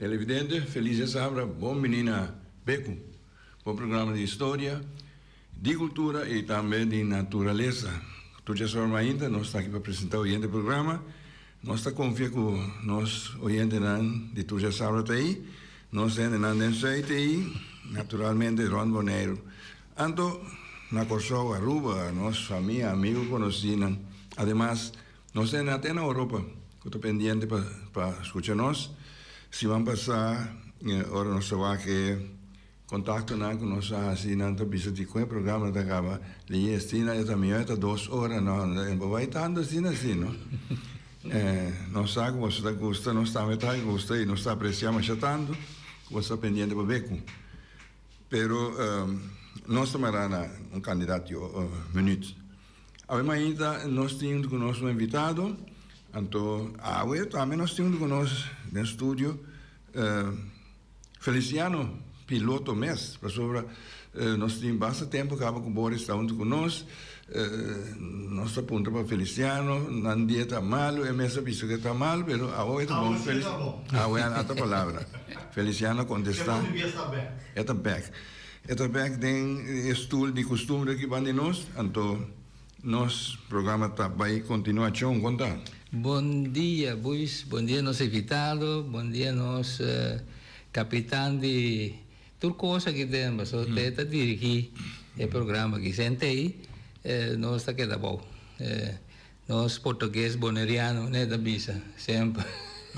Televidente, felis djasabra, bon bini na Beku, bo programa di historia, di kultura i tambe di naturalesa. Tur djasabra mainta nos ta aki pa presenta oyente programa. Nos ta konfia ku nos oyentenan di tur djasabra ta ei, nos hendenan den Zuid ei, naturalmente rònt Boneiru. Anto na Kòrsou, Aruba, nos famia, amigu, konosínan. Ademas, nos hendenan te na Oropa ku ta pendiente pa pa skucha nos. Siman pasá ora nos ta wak e kontaktonan ku nos a hasi, nan ta bisa di kon e programa ta kaba. Li estina e ta mihó e ta dos ora. No, e por bai tantu asina si, no. Nos sa ku boso ta gusta, nos tambe ta gusta i nos ta apresiá masha tantu ku boso ta pendiente pa beku. Pero nos ta mara na un kandidat di minuut. Awe mainta nos tin huntu ku nos un invitado, anto awe tambe nos tin huntu ku nos den studio Feliciano Piloto mes, pasobra nos tin basta tempu kaba ku Boris ta huntu ku nos, nos ta puntra pa Feliciano, nan dia ta malu, e mes a bisa ku e ta malu, pero awe e ta bon. Awe a ta palabra. Feliciano a contesta. E ta bek. E ta bek den e stoel di costumbre aki banda di nos, anto nos programa ta bay continua. Chon, con ta? Bon dia Buis, bon dia nos invitado, bon dia nos capitan di tur cos aki den, pasobra te ta dirigi e programa aki. Sentey nos ta keda abou. Nos portugues boneriano ne ta bisa semper.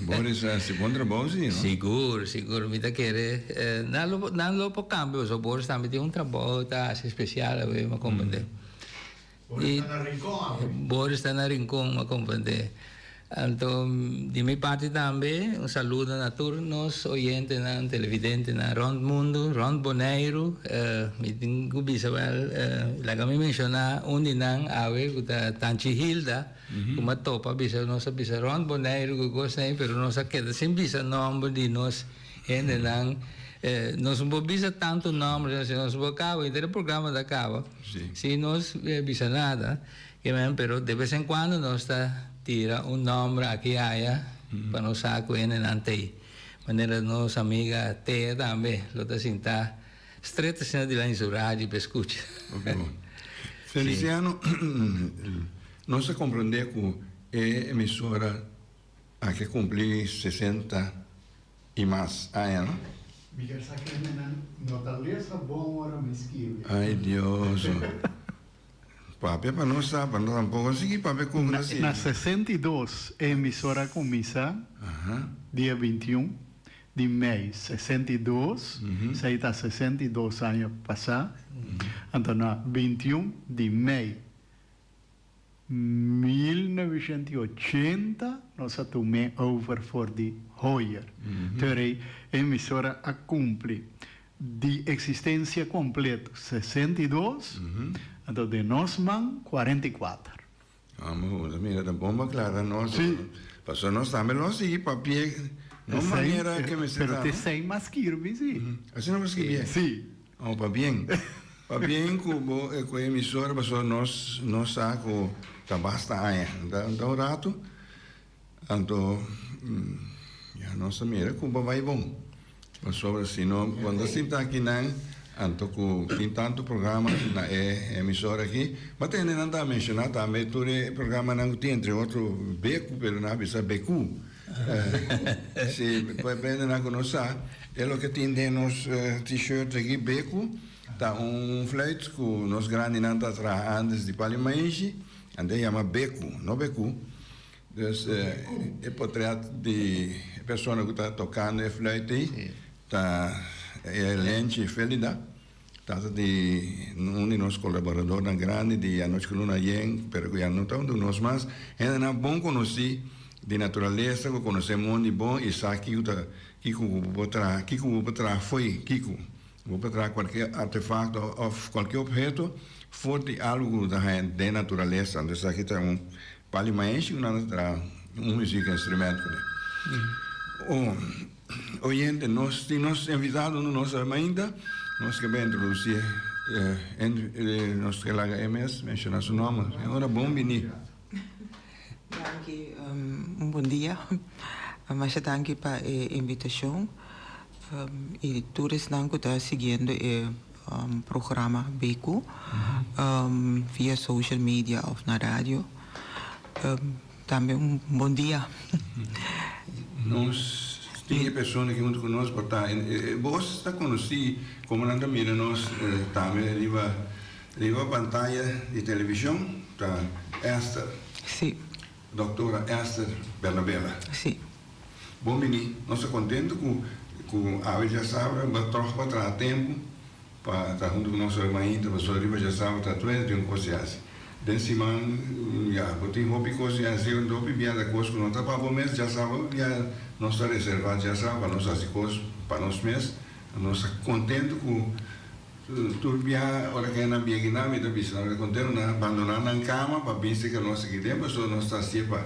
Boris a hasi bon trabou si no? Sigur, sigur mi ta kere nan lo nan lo por cambia pasobra Boris tambe tin un trabou ta hasi especial awe mi a comprende. Boris ta na Rincon awe. Boris ta na Rincon mi a comprende. Anto di mi parti tambe un saludo na tur nos oyentenan, televidentenan rond mundu, rond Boneiru. Mi tin ku bisa wèl, laga mi menshoná un di nan awe ku ta Tanchi Hilda ku mi a topa bisa nos a bisa rond Boneiru ku kos ei pero nos a keda sin bisa nòmber di nos hendenan. Nos no por bisa tantu nòmber si nos por kaba henter e programa ta kaba si nos bisa nada. Amen, pero de bes en cuando nos ta tira un nomber aki aya pa nos sa cu hendenan t'ey. Manera nos amiga Thea tambe lo ta sinta stret asina dilanti su radio pa e scucha. Hopi bon. Feliciano, nos a comprende cu e emisora aki a cumpli 60 y mas aña, no? Mi kier sa kendenan no ta lesa bon ora mi skirbi. Ay Dios. Papia pa nos sa, pa nos tampoco sigui papia cu nos Na 62 e emisora a cuminsa, dia 21 di mei 62, esey ta 62 aña pasa, anto na 21 di mei 1980 nos a tum'é over for di Hoyer. Tur e emisora a cumpli Di existencia completo 62, anto den nos man 44. Amo, bo ta mira ta bon pa clara nos. Sí. Pasobra nos tambe lo sigui papia no manera ke mester ta. Pero te sei mas skirbi si. Asina bo skirbié? Sí. Oh, pabien. Pabien ku bo ku e emisora pasobra nos nos sa ku ta basta aña. Ta un rato. Anto ya nos a mira cu bo bay bon. Pasobra si no bo no ta sinta akinan, anto cu tin tanto programa na e emisora aki. Bo a tende nan ta menciona tambe tur e programanan cu tin, entre otro Becu, pero nan a bisa Becu. Si, pa e hendenan cu no sa, e loke tin den nos T-shirt aki, Becu, ta un fluit cu nos grandinan ta traha antes di Pali Maishi, anto e yama Becu, no Becu. Dus e potret di e persona ku ta tokando e fluit ei ta e Lenchi Felida, tata di un di nos kolaboradornan grandi di Anochi ku Luna Yen, pero ku ya no ta huntu ku nos mas. Hendenan bon konosí di naturalesa ku konosé mondi bon i sa kiko ta kiko ku bo por traha, kiko bo por traha fo'i kiko. Bo por traha kualke artefakto òf kualke opheto for di algu ku bo ta haña den naturalesa. Anto esaki ta un pali maenshi ku nan ta traha un muzik instrument kuné. O oyente, nos tin nos invitado unda nos a mainta. Nos ke bai introdusí e, nos ke laga e mes menshoná su nòmber. E ora bon bini. Danki, un bon dia. Masha danki pa e invitashon i tur esnan ku ta siguiendo e programa BQ via social media òf na radio. Tambe un bon dia. Nos tin e persona aki huntu ku nos por ta e bos ta konosí komo nan ta mira nos tambe riba riba pantaya di televishon ta Esther. Sí. Doktora Esther Bernabela. Sí. Bon bini. Nos ta kontentu ku ku awe djasabra bo tòg bo traha tempu pa ta huntu ku nos hoy mainta pasobra riba djasabra ta tuer tin un kos di hasi. Den siman ya bo tin hopi kos di hasi hopi bia ta kos ku no ta pa bo mes djasabra bia nos ta reserva djasabra pa nos hasi kos pa nos mes. Nos ta kontentu ku Tur bia ora ku nan bia kinan mi ta bisa nan mi ta kontentu nan a bandoná nan kama pa bin serka nos aki den pasobra nos ta hasié pa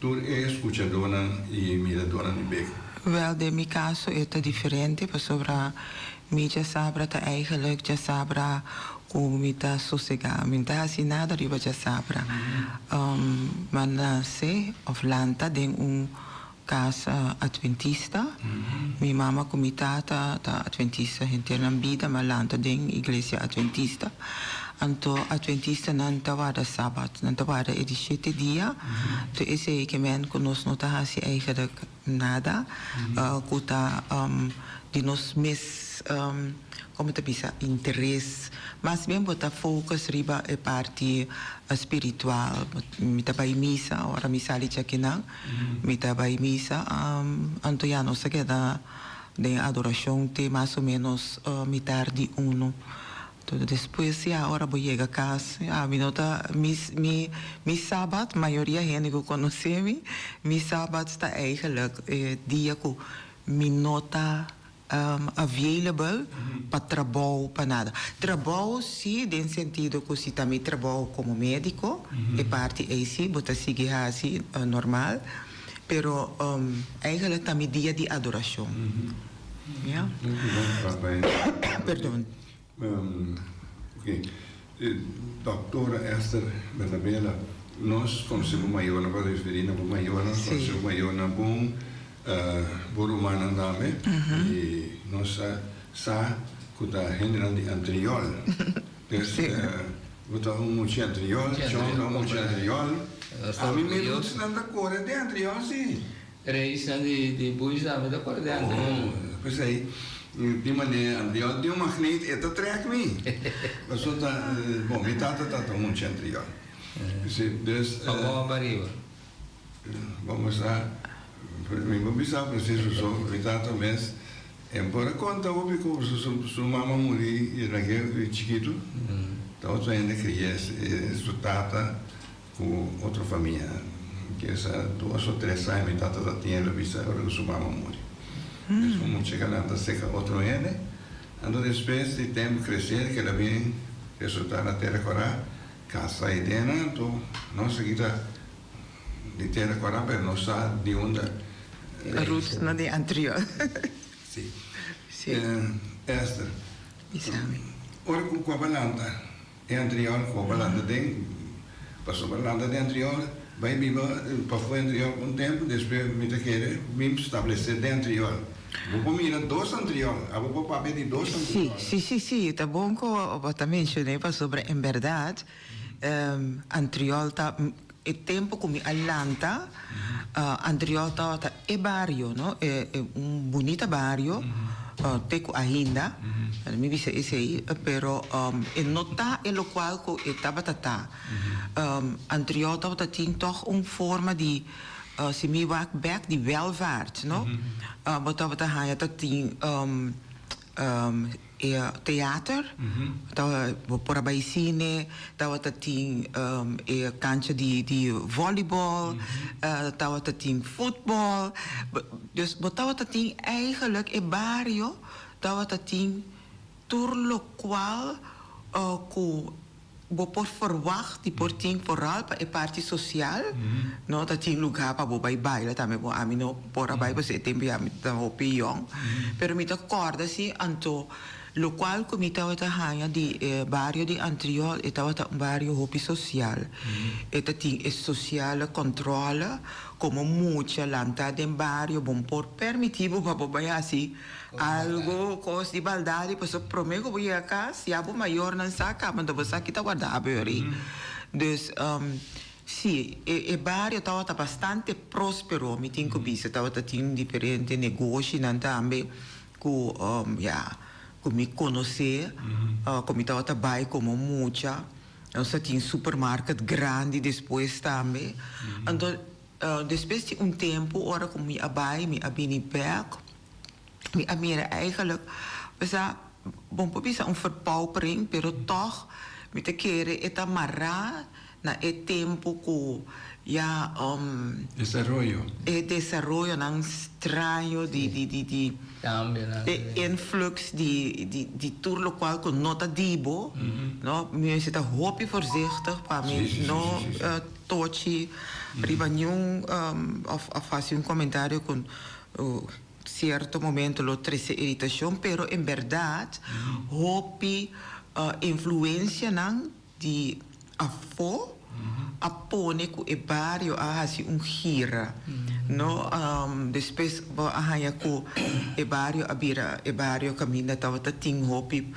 tur e skuchadónan i miradónan di bek. Wèl den mi kaso e ta diferente pasobra mi djasabra ta eigenlijk djasabra ku mi ta sosegá. Mi no ta hasi nada riba djasabra. Mi a nase òf lanta den un Kas Adventista. Mi mama ku mi tata ta Adventista henter nan bida, mi a lanta den iglesia Adventista. Anto Adventistanan ta warda Sabat, nan ta warda e di shete dia. Anto esei ke men ku nos no ta hasi eigenlijk nada ku ta di nos mes. Como ta bisa interes. Mas bien bo ta focus riba e parti spiritual. Mi ta bay misa ora mi sali djakinan. Mi ta bay misa anto ya nos ta keda den adoracion te mas o menos mitar di uno. Entonces despues ya ora bo yega cas ya mi no ta mi mi mi sabat mayoria hende cu conoce mi mi sabat ta eigenlijk e dia cu mi no ta available pa trabou pa nada. Trabou si den sentido ku si ta mi trabou komo médiko e parti ei si bo ta sigui hasi normal pero eigenlijk ta mi dia di adorashon. Ya. Perdon. Ok. Doctora Esther Bernabela, nos conoce bo mayornan, pa referi na bo mayornan, nos conoce bo mayornan bon, bo rumannan tambe, y nos sa sa cu ta hendenan di Antriol. Dus bo ta un mucha Antriol, John ta un mucha Antriol. Ami mi rootsnan ta core den Antriol si. Reisnan di bush tambe ta kore den Antriol. Oh, p'esei di manera Antriol tin un magneet e ta trek mi. Pasobra ta, bon, mi tata ta un mucha Antriol. P'esei, dus. Pa bo pa riba? Bo mester, mi por bisa presis pasobra mi tata mes e por a konta hopi ku su mama muri i na chikitu, ta otro hende kri'é, su tata. Ku otro famia. Kesa dos o tres aña mi tata ta tin el a bisa ora ku su mama muri. Des un mucha ku a lanta seka otro hende. Anto despues di tempu krese ku el a bin resulta na Tera Kòrá, kasa i dena, anto nos aki ta di Tera Kòrá pero nos sa di unda. Roots nan di anterior. Si. Esther, ora ku ku a lanta. E antriol ku bo lanta den, pasobra lanta den antriol, bai biba pafó e antriol un tempu, despues mi ta kere bin stablesé den antriol. Bo por mira dos antriol, abo por papia di dos antriol. Sí, sí, sí, sí, ta bon ku bo ta menshoné pasobra en bèrdat antriol ta e tempu ku mi a lanta antriol tabata e bario, no, e un bunita bario. Te ku ainda, mi bisa esei, pero e no ta e lokual ku e tabata ta. Anterior tabata tin tòg un forma di, si mi wak bèk, di welvaart, no? Bo tabata haña ta tin e teater, bo por a bai sine, tabata tin e kancha di volleyball, tabata tin futbòl. Dus bo tabata tin eigenlijk e bario tabata tin tur lokual ku bo por verwacht di por tin vooral pa e parti sosial, no ta tin lugá pa bo bai baila tambe bo ami no por a bai pasobra e tempu ya mi ta hopi yòn, pero mi ta kòrda si anto. Lokual ku mi tabata haña di e bario di Antriol, e tabata un bario hopi sosial. E ta tin e sosiale kòntròle, komo mucha lanta den bario bo por permití bo pa bo bai hasi algu kos di baldadi, pasobra promé ku bo yega kas ya bo mayornan sa kaba, anto bo sa ki ta warda bo yori. Dus, sí, e bario tabata bastante próspero, mi tin ku bisa, tabata tin diferente negoshinan tambe. Ku ya, ku mi konosé, ku mi tabata bai komo mucha. Nos a tin supermarket grandi despues tambe. Anto despues di un tempu ora ku mi a bai, mi a bini bèk, mi a mira eigenlijk, osea, bo por bisa un verpaupering, pero tòg mi ta kere e ta mará Na e tempu ku ya Desaroyo. E desaroyonan straño di di di di Kambionan. E influx di di di tur lokual ku no ta di bo, no, mi mester ta hopi voorzichtig pa mi no tochi riba niun òf òf hasi un komentario ku sierto momento lo trese iritashon, pero en bèrdat hopi influensianan di afó a pone ku e bario a hasi un gira, no. Despues bo a haña ku e bario a bira e bario kaminda tabata tin hopi,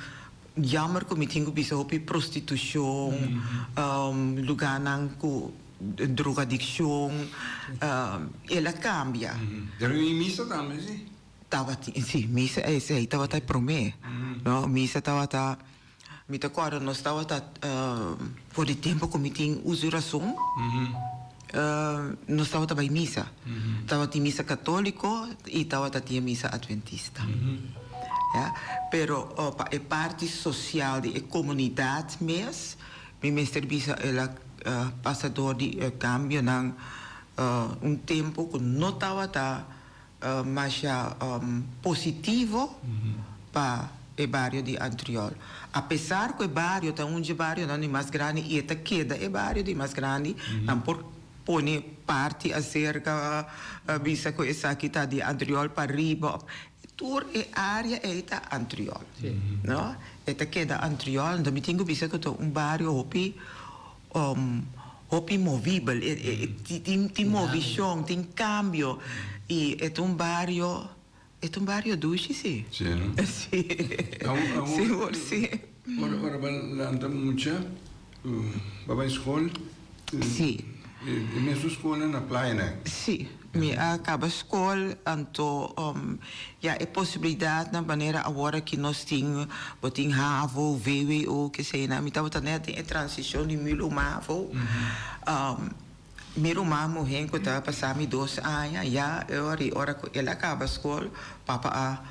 jammer ku mi tin ku bisa, hopi prostitushon, lugánan ku drogadikshon, el a kambia. Pero i misa tambe si? Tabatin, si, misa esei tabata e promé, no. Misa tabata. Mi ta kòrda nos tabata for di tempu ku mi tin uso rason, nos tabata bai misa. Tabatin misa katóliko i tabata tin e misa adventista. Ya, pero pa e parti sosial di e komunidat mes, mi mester bisa el a pasa dor di e kambionan un tempu ku no tabata masha positivo pa e bario di Antriol. Apesar ku e bario ta un dje barionan di mas grandi i e ta keda e bario di mas grandi, nan por pone parti aserka, bisa ku esaki ta di Antriol pa riba. Tur e área ei ta Antriol, no? E ta keda Antriol, anto mi tin ku bisa ku ta un bario hopi Hopi movibel, tin movishon, tin kambio i e ta un bario, e ta un bario dushi si. Si no? Si, sigur si. Ora ora bo lanta mucha, bo bai skol? Si. E mesun skolnan na playa nan? Si. Mi a kaba skol, anto ya e posibilidatnan manera awor aki nos tin, bo tin havo, vwo, keseinan. Mi tabata nèt den e transishon di mulo mavo. Mi ruman muhé ku ta pasa mi dos aña, ya e ora i ora ku el a kaba skol, papa a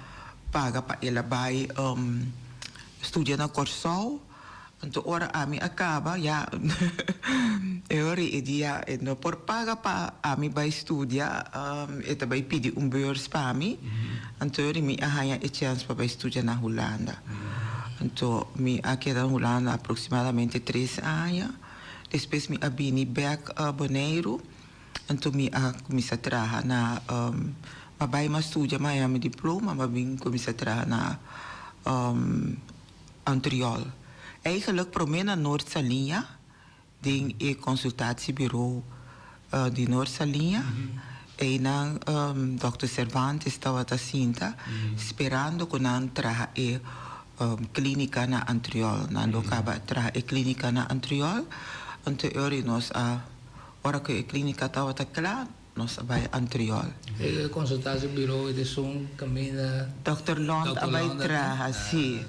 paga pa el a bai studia na Kòrsou. Anto ora ami a kaba ya e ora e dia e no por paga pa ami bai studia, e ta bai pidi un beurs pa mi, anto e ora mi a haña e chèns pa bai studia na Hulanda. Anto mi a keda na Hulanda aproksimadamente tres aña, despues mi a bini bèk Boneiru, anto mi a kuminsá traha na, mi a bai mas studia, mi a haña mi diploma, mi a bin kuminsá traha na. Antriol. Eigenlijk promé na Noord Saliña, den e consultatiebureau di Noord Saliña. Einan Dòkter Cervantes tabata sinta sperando ku nan traha e klínika na Antriol. Nan lo kaba traha e klínika na Antriol. Anto e ora nos a, ora ku e klínika tabata kla, Nos a bai Antriol. E consultatiebureau e esun caminda. Dòkter Lond a bai traha, si.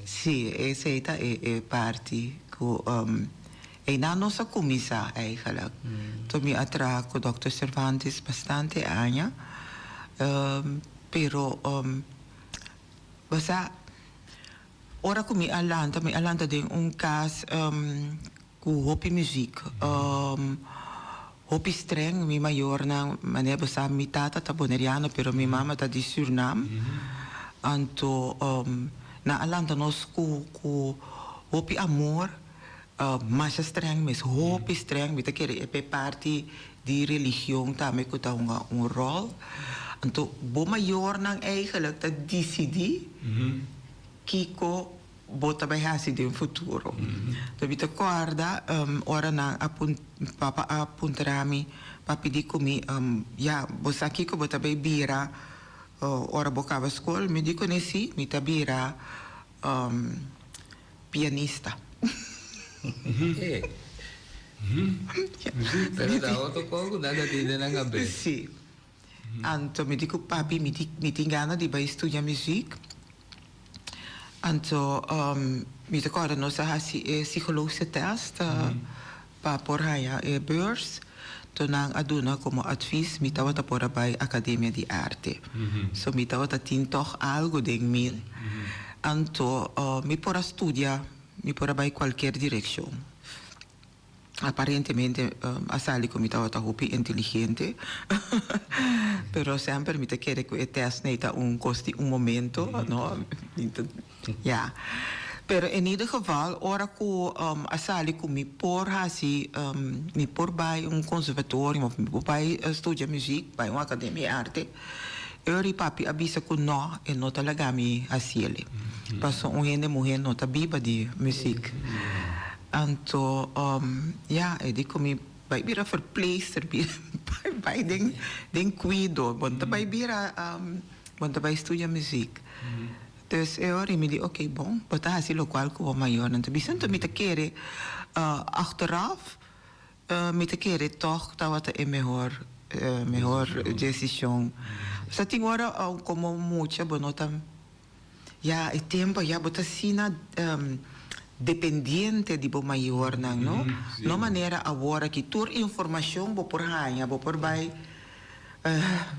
Si, esei ta e parti cu einan nos a cuminsa eigenlijk. Toen mi a traha cu Dòkter Cervantes bastante aña, pero bo sa ora cu mi a lanta, mi a lanta den un cas Ku hopi muziek. Hopi streng mi mayornan, manera bo sa mi tata ta boneriano pero mi mama ta di Surnam. Anto nan a lanta nos ku ku hopi amor, masha streng mes, hopi streng. Mi ta kere e pa e parti di religion tambe ku ta hunga un ròl. Anto bo mayornan eigenlijk ta disidí. Kiko bo ta bai hasi den futuro. Ta mi ta kòrda ora nan a papa a puntra mi pa pidi ku mi, ya bo sa kiko bo ta bai bira ora bo kaba skol? Mi di kuné si, mi ta bira pianista. Pero ta otro kos ku nan ta tin den nan kabes. Si. Anto mi di ku papi mi tin gana di bai studia muzik. Anto mi ta kòrda nos a hasi e psikologische tèst pa por haña e beurs. Anto nan a duna komo advis mi tabata por a bai akademia di arte. So mi tabata tin tòg algu den mi. Anto mi por a studia, mi por a bai kualkier direkshon. Aparentemente a sali ku mi tabata hopi inteligente, pero semper mi ta kere ku e tèst nei ta un kos di un momento, no? Ya. Pero en ieder geval ora ku a sali ku mi por hasi, mi por bai un conservatorium of mi por bai studia muziek, bai un akademia di arte, Eur i papi a bisa ku no, e no ta laga mi hasiel. Paso un hende muhé no ta biba di muziek. Anto, ya, e di ku mi bai bira verpleegster, bai bai den den kuido, bo no ta bai bira, bo no ta bai studia muziek. Dus e ora mi di, oké, bon, bo ta hasi lokual ku bo mayornan ta bisa. Anto mi ta kere achteraf, mi ta kere tòg tabata e mehor mehor desishon. Sa tin ora komo mucha bo no ta. Ya e tempo ya bo ta asina dependiente di bo mayornan, no? No manera awor aki tur informacion bo por haña, bo por bai,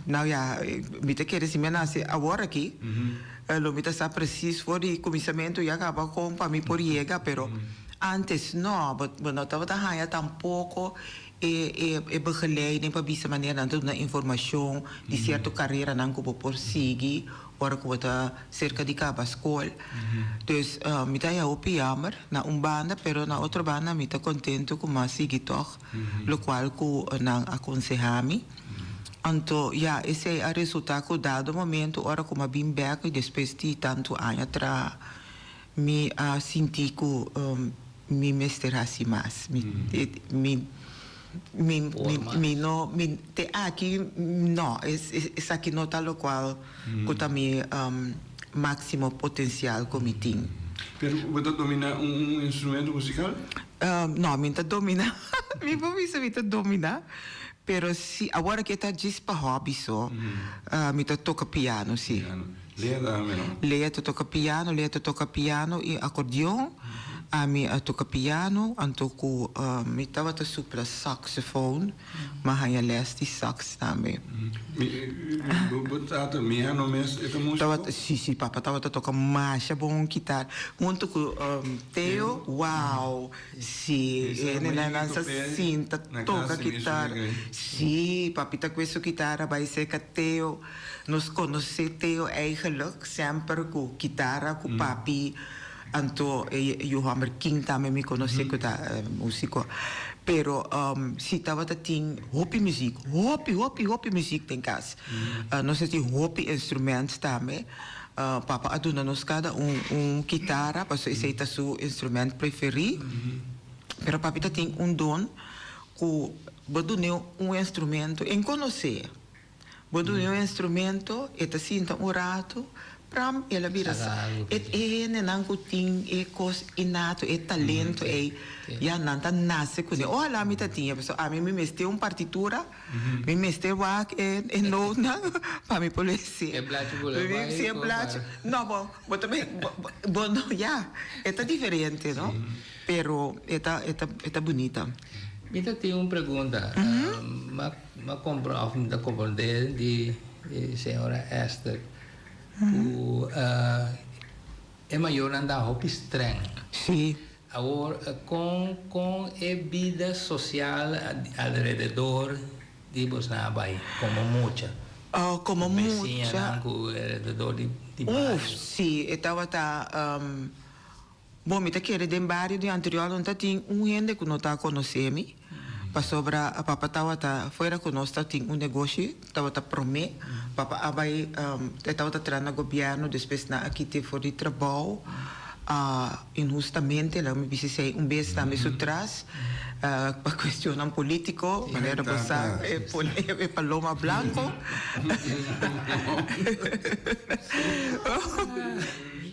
nou ya, mi ta kere si mi a nace awor aki, lo mi ta sa precies for di cuminsamento ya caba con pa mi por yega, pero antes no, bo no tabata haña tampoco e e begeleiding pa bisa manera nan ta duna informacion di cierto careranan cu bo por sigui ora ku bo ta serka di kaba skol. Dus mi ta haña hopi yammer na un banda, pero na otro banda mi ta kontentu ku mi a sigui tòg lokual ku nan a konsehá mi. Anto ya, esei a resultá ku dado momento ora ku mi a bin bèk i despues di tantu aña traha, mi a sinti ku mi mester hasi mas. Mi mi mi mi no mi te aki no esaki no ta lokual ku ta mi máksimo potensial ku mi tin. Pero bo ta dominá un instrumento musikal? No, mi ta dominá mi por bisa mi ta dominá pero si awor aki ta djis pa hòbi so mi ta toka piano si. Lea tambe no? Lea ta toka piano, Lea ta toka piano i akordeon. Ami a toka piano, anto ku mi tabata supla saxofoon, m'a haña les di sax tambe. Bo tata Miano mes e ta músiko? Tabata, si, si, papa tabata toka masha bon kitar huntu ku Theo, wow, si, e nenenan sa sinta toka kitar. Si, papi ta kue su kitara bai serka Theo. Nos konosé Theo eigenlijk semper ku kitara ku papi, anto e yu hòmber King tambe mi konosé ku ta músiko. Pero si tabata tin hopi muzik, hopi hopi hopi muzik den kas. Nos a tin hopi instrument tambe. Papa a duna nos kada un un kitara pasobra esei ta su instrument preferí. Pero papi ta tin un don ku bo dun'é un instrumento, en konosé. Bo duna un instrumento, e ta sinta un rato, pram, el a bira sa. E hendenan ku tin e kos innato, e talento ei, ya nan ta nase kuné. Ohalá mi ta tin e, pasobra ami mi mester un partitura, mi mester wak e nootnan pa mi por lesi. E blachi ku lo bai. Si e blachi, no, bo, bo ta bin, bo no, ya, e ta diferente, no? Pero e ta, e ta, e ta bunita. Mi ta tin un pregunta. M'a compra of mi ta comprende di señora Esther cu e mayornan ta hopi streng. Sí. Awor con con e bida social alrededor di bosnan a bay como mucha? Oh, como mucha. Besiñanan cu alrededor di bario. Uf, sí, e tabata. Bon, mi ta kere den bario di anterior no ta tin un hende ku no ta konosé mi. Pasobra papa tabata fuera ku nos tabatin un negoshi, tabata promé. Papa a bai, e tabata traha na gobièrnu, despues nan a kit'é for di trabou inhustamente, laga mi bisa esei un bes tambe su tras, pa kuestionnan polítiko, manera bo sa e paloma blanko.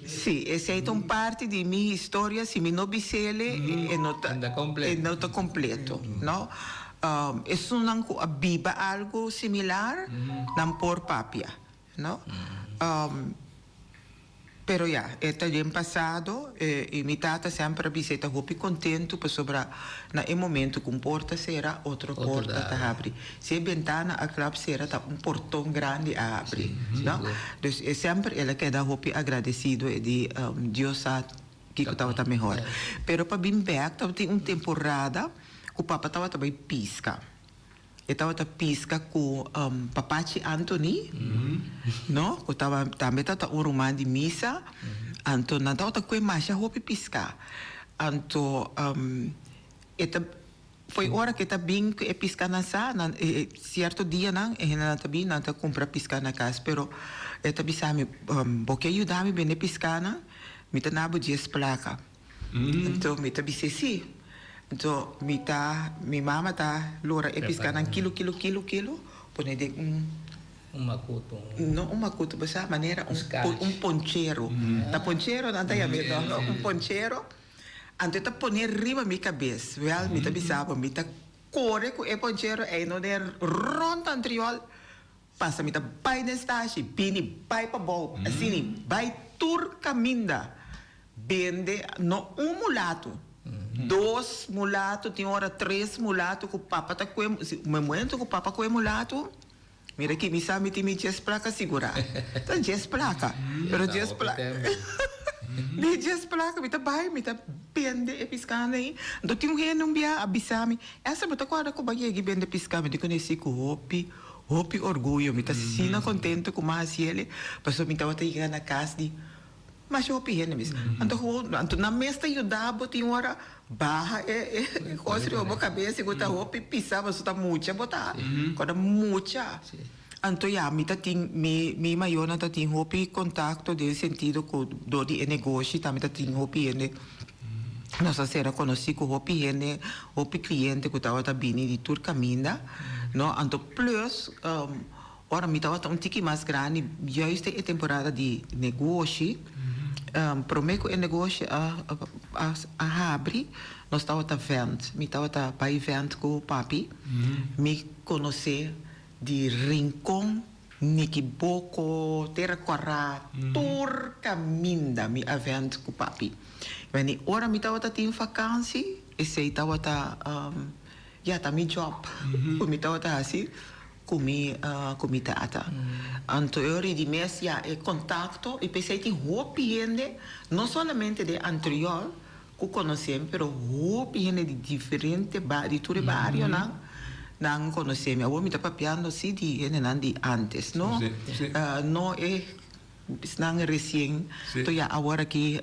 Sí, esei ta un parti di mi historia, si mi no bis'ele e no ta e no ta completo, no. Esunnan cu a biba algo similar nan por papia, no. Pero ya, e ta den pasado y mi tata semper a bisa e ta hopi contento pasobra na e momento cu un porta cera otro porta ta habri. Si e bentana a klap sera ta un porton grandi a habri, no? Dus e semper el a keda hopi agradecido e di Dios sa kiko tabata mehor. Pero pa bin bek tabatin un temporada ku papa tabata bai piska. E tabata piska ku papachi Anthony, no? Ku tambe tabata un ruman di misa. Anto nan tabata kue masha hopi piska. Anto e ta. Fo'i ora ku e ta bin ku e piskanan sa, nan e sierto dianan e hendenan ta bin, nan ta kumpra piska na kas, pero e ta bisa mi, Bo ke yuda mi bende piskanan? Mi ta na bo dies plaka. Anto mi ta bis'é sí. Anto mi ta, mi mama ta lora e piskanan kilo, kilo, kilo, kilo, pone den un. Un makutu. No un makutu, bo sa manera un ponchero. Ta ponchero nan ta yam'é, no? Un ponchero. Anto e ta pone riba mi kabes. Wèl, mi ta bisa bo, mi ta kore ku e ponchero ei no den rònt Antriol. Pasa mi ta bai den stashi, bini bai pabou, asini bai tur kaminda. Bende no un mulato, dos mulato, tin ora tres mulato ku papa ta kue, si momento ku papa kue mulato, mira aki mi sa mi tin mi djes plaka sigurá. Ta djes plaka, pero djes plaka. Mi djes plaka, mi ta bai, mi ta bende e piská ei. Anto tin un hende un bia a bisa mi, Esther, bo ta kòrda ku bo a yega i bende piská? Mi di kuné si ku hopi, hopi orguyo. Mi ta asina kontento ku mi a hasi el, pasobra mi tabata yega na kas di Masha hopi hende mes. Anto gewoon, anto nan mes ta yuda bo tin ora baha e e kos riba bo kabes i ku ta hopi pisa pasobra ta mucha bo ta. Kòrda mucha. Anto ya, mi ta tin, mi mi mayornan ta tin hopi kontakto den sentido ku dor di e negoshi tambe ta tin hopi hende, nos a sera konosí ku hopi hende, hopi kliente ku tabata bini di tur kaminda, no. Anto plus Ora mi tabata un tiki mas grandi, juist den e temporada di negoshi, prome ku e negoshi a a habri, nos tabata vènt. Mi tabata bai vènt ku papi. Mi konosé di Rincon, Nikiboko, Tera Kòrá, tur kaminda mi a vènt ku papi. Wèni ora mi tabata tin fakansi, esei tabata, ya, ta mi jòb ku mi tabata hasi. Ku mi ku mi tata. Anto e ora di mes ya e kontakto i p'esei tin hopi hende, no solamente den Antriol ku konosé mi, pero hopi hende di diferente ba di tur e barionan nan konosé mi. Awor mi ta papiando si di hendenan di ántes, no no e Esnan resien to ya awor aki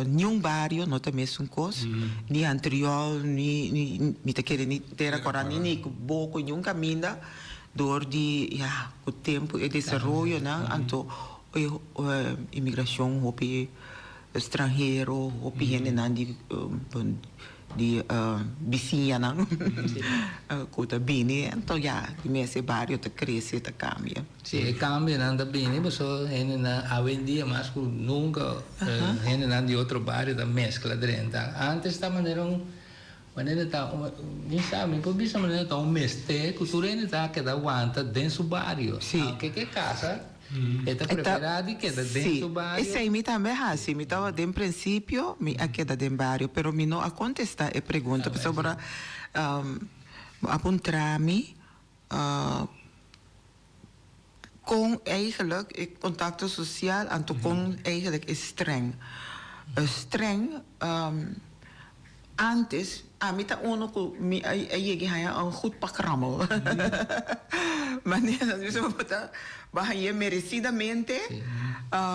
niun bario no ta mesun kos, ni Antriol, ni mi ta kere ni Tera Kora, ni Nikiboko, niun kaminda dor di ya ku tempu e desaroyonan anto e imigrashon hopi stranhero, hopi hendenan di di bisiñanan ku ta bini anto ya di mes e bario ta krese ta kambia. Si e kambionan ta bini pasobra hendenan awendia mas ku nunka hendenan di otro bario ta meskla drenta. Antes ta manera un manera ta mi sa mi por bisa manera ta un mester ku tur hende ta keda wanta den su bario. Aunke ke kasa. E ta preferá di keda den su bario. Sí, esei mi tambe hasi. Mi tabata den prinsipio mi a keda den bario, pero mi no a kontestá e pregunta pasobra bo a puntra mi kon eigenlijk e kontakto sosial anto kon eigenlijk e streng. Streng. Antes, ami ta uno ku mi a yega haña un goed pak rammel. Manera nos bisa bo ta bo a hañ'é meresidamente,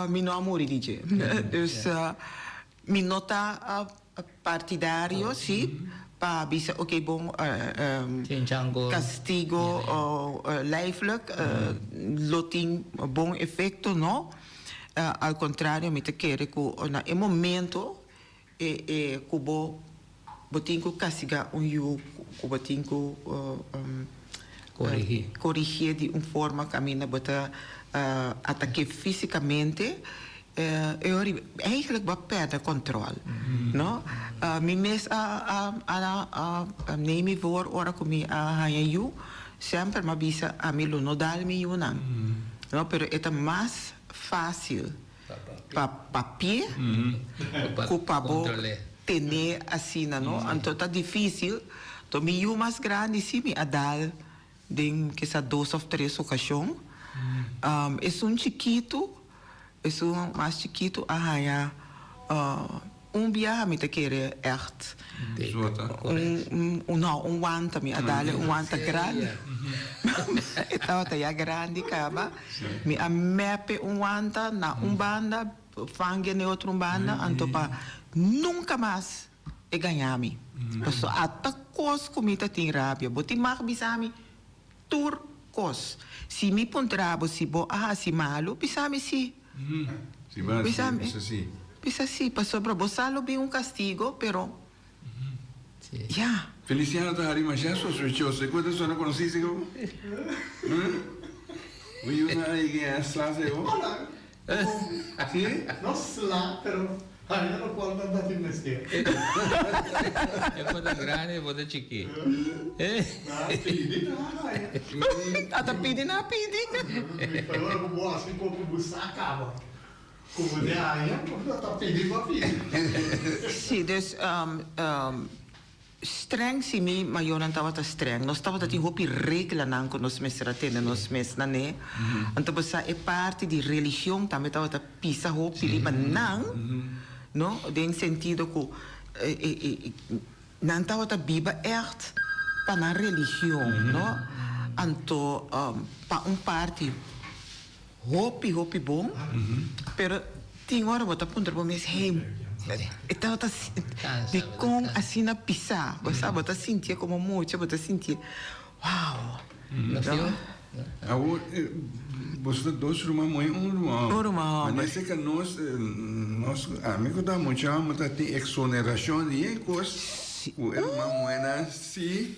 mi no a muri di dje. Dus mi no ta partidario, sí. Pa bisa oké bon Chinchango. Castigo lijfelijk lo tin bon efecto no. Al contrario mi ta kere cu na e momento e e cu bo bo tin cu castiga un yu cu bo tin cu Corigi. Corigi di un forma caminda bo ta atake fisicamente. E ora eigenlijk bo a perde control, no? Mi mes a a a a neem mi voor ora cu mi a haña yu, semper mi a bisa ami lo no dal mi yunan, no? Pero e ta mas facil pa papia cu pa bo tene asina, no? Anto ta dificil, to mi yu mas grandi si mi a dal den kisa dos of tres ocasion. Esun chikitu Esun mas chikitu a haña un biaha mi ta kere ègt un un no un wanta mi a dale un wanta grandi e tabata ya grandi kaba mi a mèp'e un wanta na un banda fangu'e na e otro un banda anto pa nunka mas e gaña mi pasobra ata kos ku mi ta tin rabia bo tin mag bisa mi Tur kos. Si mi puntra bo si bo a hasi malu, bisa mi si. Si bo a hasi, mi, bisa si. Bisa si, pasobra bo sa lo bin un kastigo, pero ya. Feliciano ta hari masha sospechoso. E ku ta sona konosí si bo? Bo yunan a yega a sla si bo? Si? No sla, pero haña lokual nan ta tin mester. E por ta grandi, e por ta chikí. Nan a pidi, nan a haña. A ta pidi, nan a pidi. Mi ta ora ku bo hasi kos ku bo sa kaba ku bo den haña, bo ta pidi pa pidi. Si, dus Streng si mi mayornan tabata streng. Nos tabata tin hopi reglanan ku nos mester a tene nos mes na ne. Anto bo sa e parti di religion tambe tabata pisa hopi riba nan, no, den sentido ku nan tabata biba ègt pa nan religion, no. Anto pa un parti Hopi hopi bon pero tin ora bo ta puntra bo mes hey e tabata dikon asina pisa bo sa bo ta sintié komo mucha bo ta sintié wow. Awor boso ta dos ruman muhé un ruman hòmber. Un ruman hòmber. Manera esei ka nos nos ami ku ta mucha hòmber ta tin eksonerashon di e kos ku e ruman muhénan si.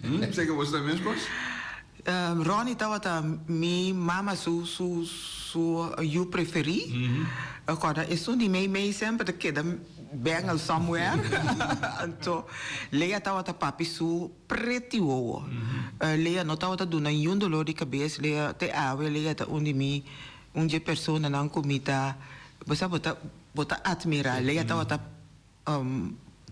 Esei ka boso ta meskos? Ronnie tabata mi mama su su su yu preferí. Kòrda esun di mei mei semper ta keda bengel somewhere. Anto Lea tabata papi su preti wowo. Lea no tabata duna niun dolor di kabes. Lea te awe Lea ta un di mi un dje personanan ku mi ta bo sa bo ta bo ta atmirá. Lea tabata.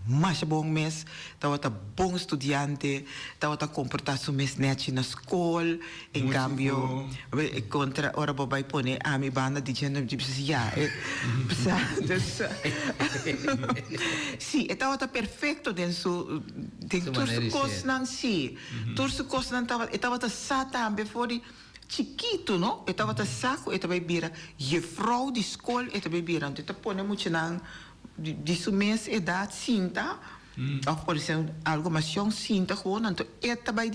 Masha bon mes, tabata bon studiante, tabata komportá su mes nèchi na skol. En kambio, kontra ora bo bai pone ami banda di dje, mi bisa ya, e sa, dus si, e tabata perfekto den su, den tur su kosnan, si, tur su kosnan tabata, e tabata sa tambe for di chikitu, no, e tabata sa ku e ta bai bira jefrou di skol, e ta bai bira, anto e ta pone muchanan Di su mes edad sinta of por esemplo algo mas jong sinta gewoon anto e ta bay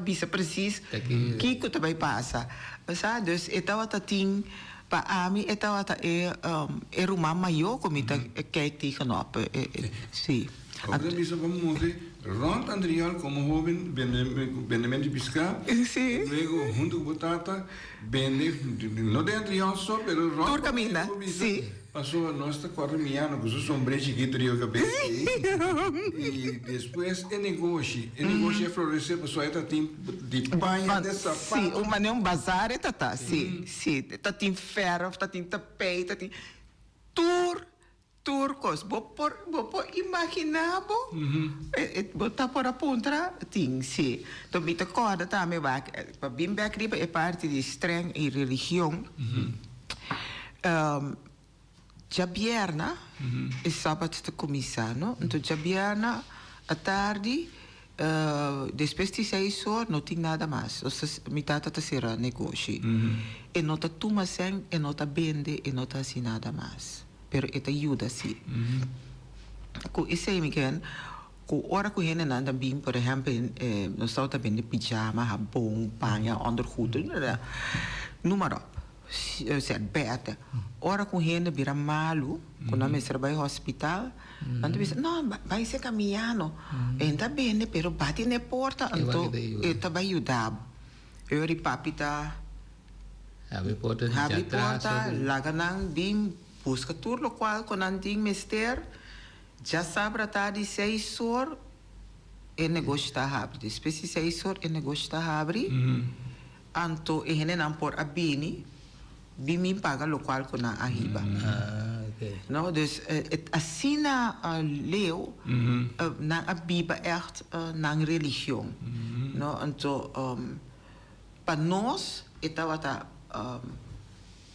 bisa precies kico ta bay pasa sa dus e tawata tin pa ami e tawata e e ruman mayo cu mi ta kijk tegenop si. Bo ta bisa pa move rond Andriol como hoben bendemento di pisca luego hunto cu bo tata bende no den Andriol so pero rond Tur caminda si. Pasobra nos ta kòrda miano ku su sombré chikitu riba kabes ei i despues e negoshi, e negoshi a floresé pasobra e ta tin di paña te sapato. Sí, un manera un bazar e ta ta, sí, sí. Ta tin fèrf, ta tin tapei, ta tin tur, tur kos. Bo por, bo por imaginá bo, bo ta por a puntra, tin, sí. Enton mi ta kòrda tambe wak, pa bin bèk riba e parti di strèng i religion. Djabierna e sabat ta kuminsá, no? Anto djabierna atardi despues di seis or no tin nada mas. Nos ta mi tata ta sera negoshi. E no ta tuma sèn, e no ta bende, e no ta hasi nada mas. Pero e ta yuda si. Ku esei mi ken. Ku ora ku hendenan ta bin, por ehèmpel, nos tabata bende pijama, habon, paña, ondergoed, noem maar op, sèrbètè. Ora ku hende bira malu, ku nan mester bai hospital, nan ta bisa, no, bai serka Miano. E ta bende, pero bati na e porta, anto e ta bai yuda bo. E ora di papi ta habri porta, habri porta, laga nan bin buska tur lokual ku nan tin mester. Djasabra ta di seis or e negoshi ta habri. Despues di seis or e negoshi ta habri, anto e hendenan por a bini bin bin paga lokual ku nan a hiba. No, dus asina leu nan a biba ègt nan religion. No, anto pa nos e tabata.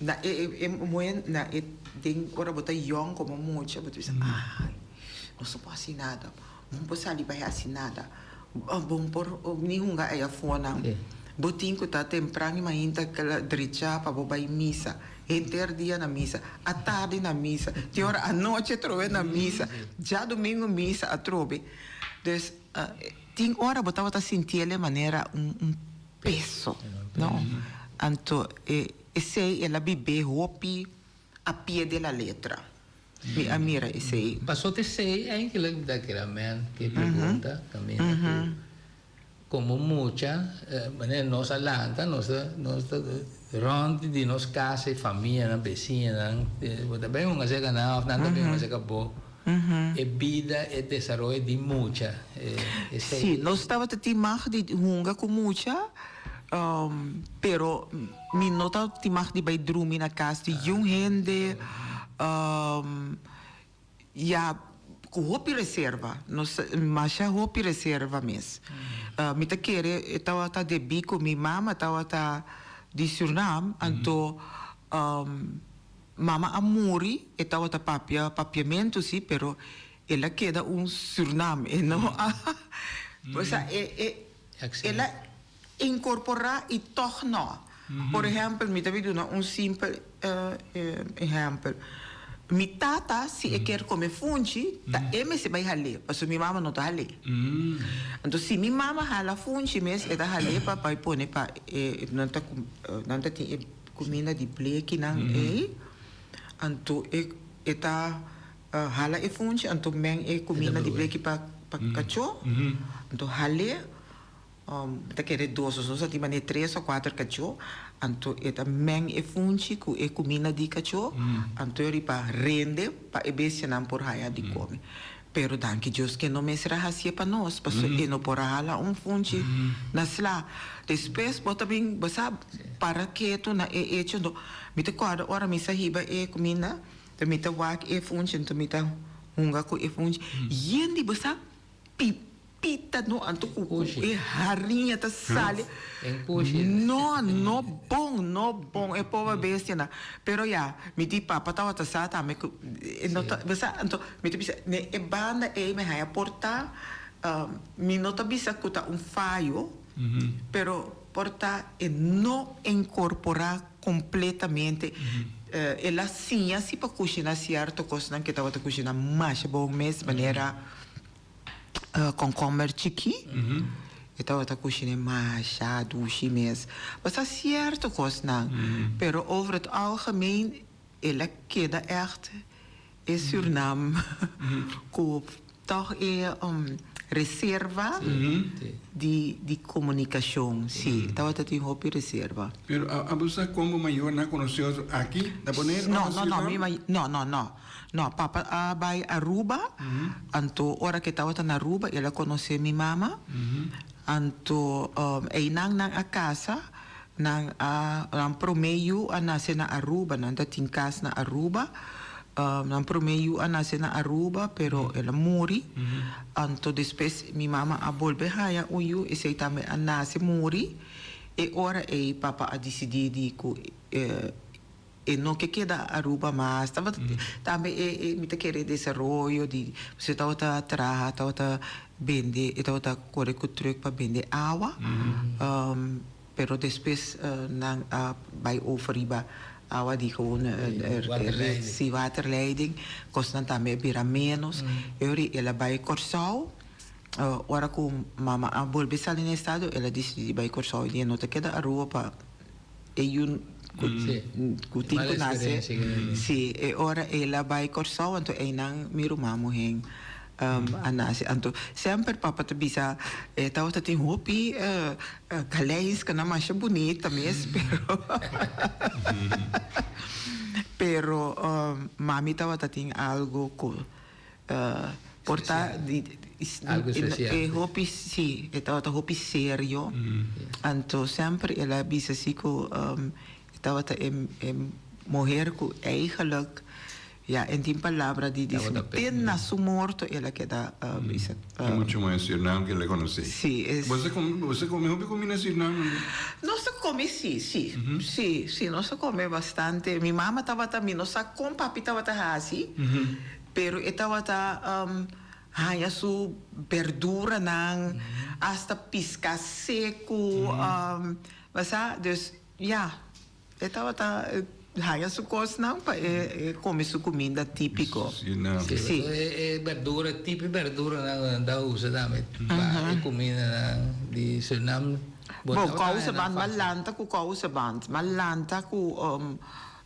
Na e e moe na e den ora bo ta yong komo mucha bo ta bisa ay nos no por hasi nada bo no por sali bai hasi nada bo no por ni hunga ei afonan bo tin ku ta tempran i mainta kla drecha pa bo bai misa henter dia na misa atardi na misa tin ora anochi atrobe na misa djadumingu misa atrobe dus tin ora bo tabata sintiel e manera un un peso, no? Anto e esei el a bib'é hopi a pie de la letra. Mi a mira esei. Paso ta esei eigenlijk mi ta kere men ke pregunta kaminda ku komo mucha manera nos a lanta nos ta nos ta rònt di nos kas e famianan besiñanan bo ta bai hunga serka nan òf nan ta bai hunga serka bo. E bida, e desaroyo di mucha, esei. Sí, nos tabata tin mag di hunga ku mucha, pero mi no tabatin mag di bai drumi na kas di yun hende, ya ku hopi reserva, nos masha hopi reserva mes. Mi ta kere e tabata debí ku mi mama tabata di Surnam, anto Mama a muri, e tabata papia papiamentu si, pero el a keda un Surnam, e no a, osea e e el a incorpora y tog no. Por ehempel, mi ta bin duna un simpel ehempel, mi tata si e kier come funchi, ta e mester bay hal'é, pasobra mi mama no ta hal'é. Anto si mi mama hala funchi mes, e ta hal'é pa bay pone pa e, nan ta nan ta tin e. Kuminda di blekinan ei, anto e e ta hala e funchi, anto men e kuminda di bleki pa pa kachó, anto hal'é, mi ta kere dos, nos a tin manera tres o kuater kachó, anto e ta men e funchi ku e kuminda di kachó, anto e riba rende pa e bestianan por haya di kome. Pero danki Dios ke no mester a hacié pa nos, pasobra e no por a hala un funchi na sla. Despues bo ta bin, bo sa para ketu na e hecho, anto mi ta corda ora mi sa hiba e cuminda, ta mi ta wak e funchi, anto mi ta hunga cu e funchi, yen di bo sa pipita no, anto cu e hariña ta sali, no, no bon, no bon, e pober bestianan. Pero ya, mi di papa tabata sa tambe cu e no ta, bo sa, anto mi ta bisa, ne e banda ey mi haya por ta, mi no ta bisa cu ta un fayo, pero por ta e no incorpora completamente, el a siña si pa cushina cierto cosnan cu e tabata cushina masha bon mes, manera Kònkòmber chikí, e tabata kushiné masha dushi mes. Pasa sierto kosnan, pero over het algemeen el a keda ègt e Surnam ku tòg e reserva di komunikashon. Sí, tabata tin hopi reserva. Pero abo sa kon bo mayornan a konosé otro aki na Bonaire òf na Surnam? No, no, no. No, papa a bai Aruba, anto ora ke tabata na Aruba el a konosé mi mama, anto einan nan a kasa, nan a nan promé yu a nase na Aruba, nan ta tin kas na Aruba, nan promé yu a nase na Aruba pero el a muri, anto despues mi mama a bolbe haña un yu, esei tambe a nase muri, e ora ei papa a disidí di ku E no ke keda Aruba mas. Tabata tambe e e mi ta kere desaroyo di pasobra e tabata traha, tabata bende, e tabata kore ku trùk pa bende awa. Pero despues nan a bai over riba awa di gewoon si waterleiding. Kosnan tambe a bira ménos. E ora el a bai Kòrsou. Ora ku mama a bolbe sali na estado, el a disidí di bai Kòrsou i e no ta keda Aruba pa e yu ku tin ku nase. Sí, e ora el a bai Kòrsou, anto einan mi ruman muhé a nase. Anto semper papa ta bisa e tabata tin hopi galeiskenan masha bunita mes, pero pero mami tabata tin algo ku Por ta di Algo especial. E hopi si, e tabata hopi serio. Anto semper el a bisa si ku e tabata e e muher ku eigenlijk ya en tin palabra di di te na su morto el a keda bisa. Tin mucho muher Surinam ku el a konosé. Si es. Bo sa bo sa kome hopi kumina Surinam? Nos ta kome si, si, si, si nos ta kome bastante. Mi mama tabata mi no sa kon papi tabata hasi. Pero e tabata haña su berduranan, hasta piská seku, bo sa. Dus, ya, e tabata haña su kosnan pa e kome su kuminda típiko. Sí, e berdura, tipo berduranan ku nan ta usa tambe pa e kumindanan di Surinam. Bo kouseband, m'a lanta ku kouseband, m'a lanta ku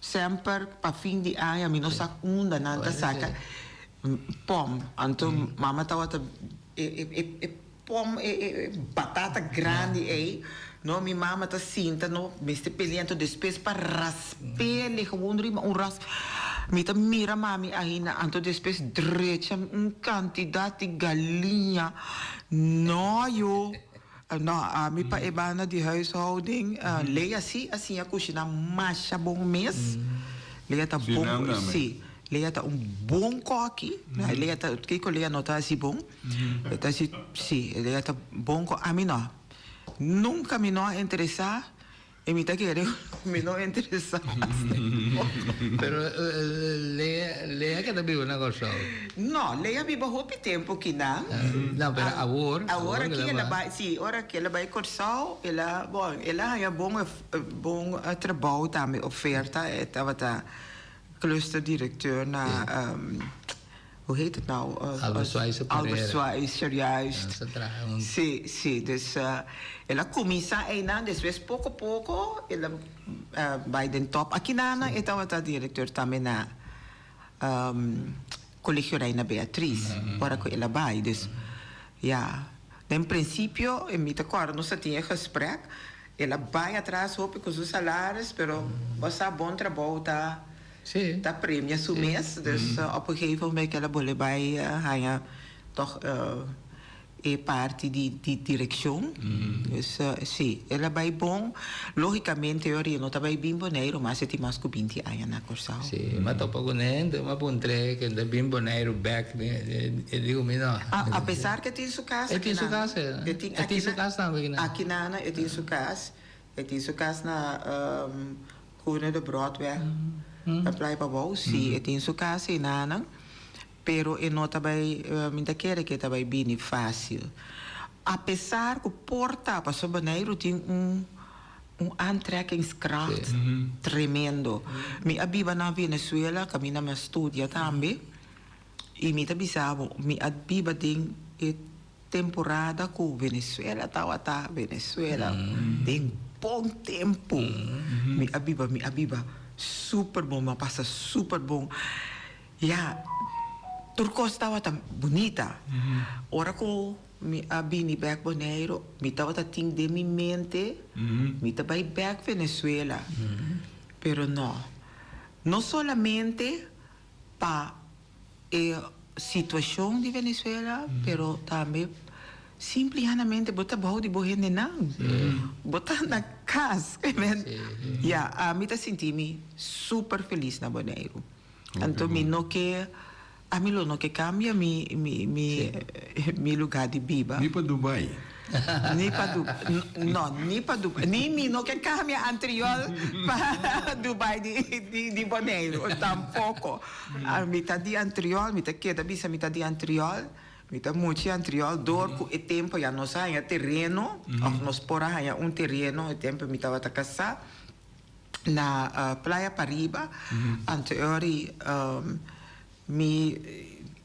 Semper pa fin di aña mi no sa unda nan ta saca pom. Anto mama tawata e pom e batata grandi ey no mi mama ta sinta no mester pelea anto despues pa raspele gewoon riba un rasp mi ta mira mami ahinda anto despues drecha un cantidad di galiña no yo. No, ami pa e banda di huishouding, Lea si a siña kushiná masha bon mes. Lea ta bon, si, Lea ta un bon kòki. Lea ta, kiko Lea no ta hasi bon? E ta hasi, si, Lea ta bon kòki. Ami no. Nunka mi no a interesá. E mi ta kere mi no interesá mas tempo. Pero Lea, Lea ke ta biba na Kòrsou? No, Lea biba hopi tempo kinan. No, pero awor, Awor aki el a bai, si, ora ki el a bai Kòrsou, el a, bon, el a haña bon, bon trabou tambe, oferta, e tabata clusterdirecteur na Hoe heet het nou? Albert Schweitzer Pereira. Albert Schweitzer, juist. Sí, sí. Dus el a kuminsá einan, despues poko poko el a bai den top. Akinana e tabata direkteur tambe na Kolegio Reina Beatriz, ora ku el a bai. Dus, ya. Den prinsipio, mi ta kòrda nos a tin e gesprek, el a bai atras hopi ku su salaris, pero bo sa bon trabou ta. Ta premia su mes, dus op een gegeven moment el a bolbe bai haña toch e parti di di direccion. Dus si, el a bai bon. Logicamente ora e no ta bai bin Boneiru mas e tin mas cu binti aña na Corsou. Si, m'a topa cu ne, m'a puntr'e cu ta bin Boneiru bek, e di cu mi no. A pesar cu e tin su cas aki nan. E tin su cas, e tin su cas tambe aki nan. Aki nan e tin su cas. E tin su cas na Groene de Broadweg na Playa Pabou. Si, e tin su cas einanan, pero e no ta bay, mi ta kere cu e ta bay bini facil. A pesar cu por ta, pasobra Boneiru tin un un aantrekkingskracht tremendo. Mi a biba na Venezuela, caminda mi a studia tambe, y mi ta bisa bo, mi a biba den e Temporada ku Venezuela tabata Venezuela den bon tempu. Mi a biba mi a biba super bon mi a pasa super bon. Ya tur kos tabata bunita. Ora ku mi a bini bek Boneiru mi tabata tin den mi mente mi ta bai bek Venezuela. Pero no, no solamente pa e situacion di Venezuela, pero tambe simplihanamente bo ta bou di bo hendenan. Bo ta na cas. Ya, ami ta sinti mi super feliz na Boneiru. Anto mi no ke, ami lo no ke cambia mi mi mi mi lugar di biba. Ni pa Dubai. Ni pa Dubai, no, ni pa Dubai, ni mi no ke cambia Antriol pa Dubai di di di Boneiru, tampoco. Mi ta di Antriol, mi ta keda bisa mi ta di Antriol, mi ta muchi Antriol door cu e tempo ya nos a haña tereno, of nos por a haña un tereno, e tempo mi tabata casá na Playa Pariba, anto e ora mi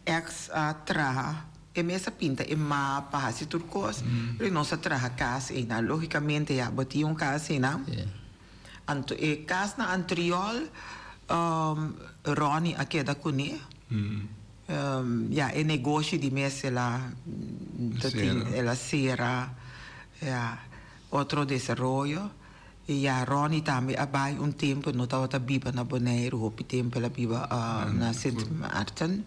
ex a traha. E mes a pinta e mapa, hasi tur kos, pero nos a traha kas einan. Lógikamente ya bo tin un kas einan. Anto e kas na Antriol, Ronnie a keda kuné. Ya e negoshi di mes el a tin, el a sera, ya otro desaroyo. I ya Ronnie tambe a bai un tempu, no tabata biba na Boneiru, hopi tempu el a biba na Sint Maarten.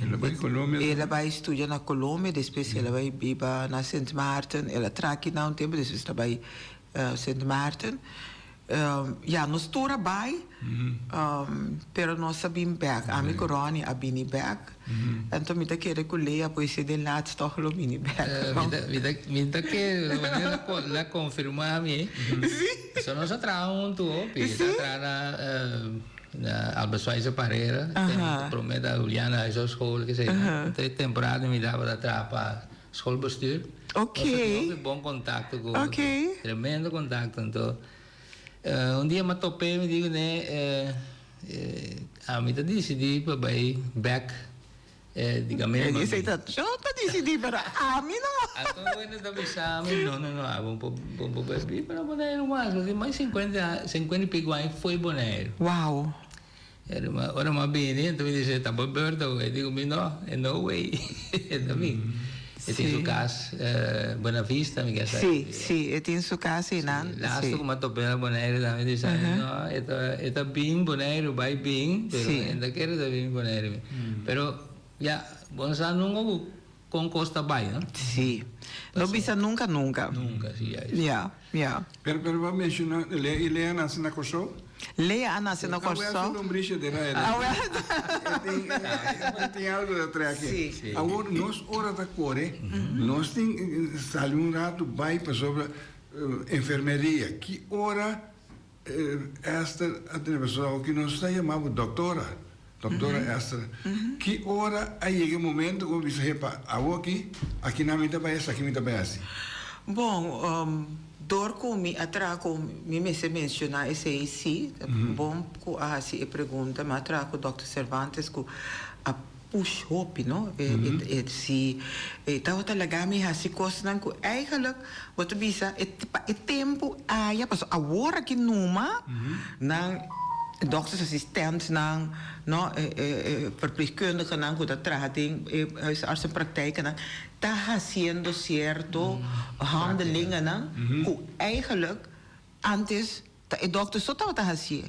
El a bai Colombia tambe? El a bai studia na Colombia, despues el a bai biba na Sint Maarten. El a traha akinan un tempu, despues el a bai Sint Maarten. Ya, nos tur a bai, pero nos a bin bek. Ami ku Ronnie a bini bek. Anto mi ta kere ku Lea pues e den laatst tòg lo bini bèk. Mi ta kere, manera la konfirmá mi. Sí. So nos a traha huntu hopi. Sí. A traha na na Albert Schweitzer Parera. Aha. Promé ta Juliana Huishoudschool ke sei. Aha. Te temporada mi tabata traha pa schoolbestuur. Ok. Nos a tin hopi bon kontakto ku Ok. Tremendo kontakto. Anto un dia mi a top'é mi di kuné. Ami ta disidí pa bai bèk di kaminda E pa dice mi. ta, Yo ta disidí, pero ami no. Anto wende ta bisa mi, No, no, no, abo bo bo bai biba na Boneiru mas. Bo tin mas sinkuenta, sinkuenta i piku aña fo'i Boneiru. Wow. Ora mi a bini, anto mi dice, Ta bo beurt awe. E dico mi, No, no way. E ta bin. E tin su cas Buena Vista mi ke sa. Sí, sí, e tin su cas einan. Sí, laatste ku mi a topa na Boneiru tambe di sa no e ta e ta bin Boneiru bai bin pero e no ta kere ta bin Boneiru. Pero ya bo no sa nunka ku kon kos ta bai no. Sí, no bisa nunka nunka. Nunka, sí ya. Ya, ya. Pero pero bo a menciona Lea y Lea a nace na Corsou? Lea a nace na Awe a Corsou. su lombrishi den aire. Awe a. E tin e tin algo ta trae aki. Sí. Sí. Awor nos ora ta core, nos tin sali un rato bay pasobra enfermeria. Ki ora Esther a tene pasobra awor ki nos ta yama bo doctora, doctora Esther. Ki ora a yega e momento cu bo bisa hepa awor aki, aki nan mi ta bay esaki mi ta bay haci? Bon, Dor ku mi a traha ku mi mester menshoná esei sí, ta bon ku a hasi e pregunta, mi a traha ku dòkter Cervantes ku a push hopi no, e si e tabata laga mi hasi kosnan ku eigenlijk bo ta bisa e pa e tempu aya pasobra awor aki numa nan dòktersasistentnan no e e verpleegkundigenan ku ta traha den e huisartsenpraktijknan ta haciendo cierto handelingennan cu eigenlijk antes ta e dokter so tabata hacié.